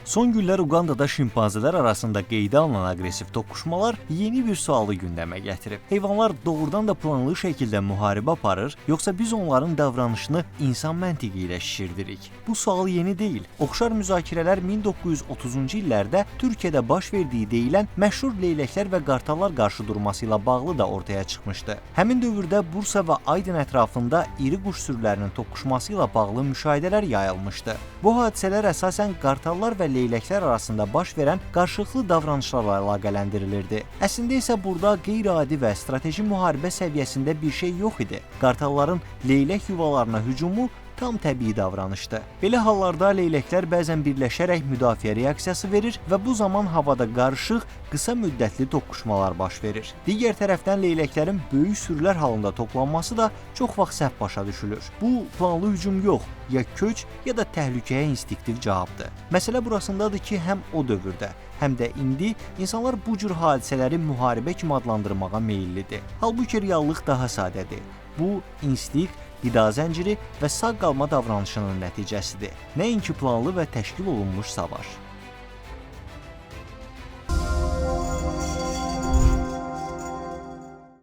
Son günlər Uqandada şimpanzilər arasında qeydə alınan aqressiv toqquşmalar yeni bir sualı gündəmə gətirib. Heyvanlar doğrudan da planlı şəkildə müharibə aparır, yoxsa biz onların davranışını insan məntiqi ilə şişirdirik? Bu sual yeni deyil. Oxşar müzakirələr 1930-cu illərdə Türkiyədə baş verdiyi deyilən məşhur leyləklər və qartallar qarşıdurması ilə bağlı da ortaya çıxmışdı. Həmin dövrdə Bursa və Aydın ətrafında iri quş sürülərinin toqquşması ilə bağlı müşahidələr yayılmışdı. Bu hadisələr əsasən qartallar və leyləklər arasında baş verən qarşılıqlı davranışlarla əlaqələndirilirdi. Əslində isə burada qeyri-adi və strateji müharibə səviyyəsində bir şey yox idi. Qartalların leylək yuvalarına hücumu tam təbii davranışdı. Belə hallarda leyləklər bəzən birləşərək müdafiə reaksiyası verir və bu zaman havada qarışıq, qısa müddətli toqquşmalar baş verir. Digər tərəfdən leyləklərin böyük sürülər halında toplanması da çox vaxt səhv başa düşülür. Bu planlı hücum yox, ya köç, ya da təhlükəyə instinktiv cavabdır. Məsələ burasındadır ki, həm o dövrdə, həm də indi insanlar bu cür hadisələri müharibə kimi adlandırmağa meyillidir. Halbuki reallıq daha sadədir. Bu instinkt, qida zənciri və sağ qalma davranışının nəticəsidir. Nəinki planlı və təşkil olunmuş savaş.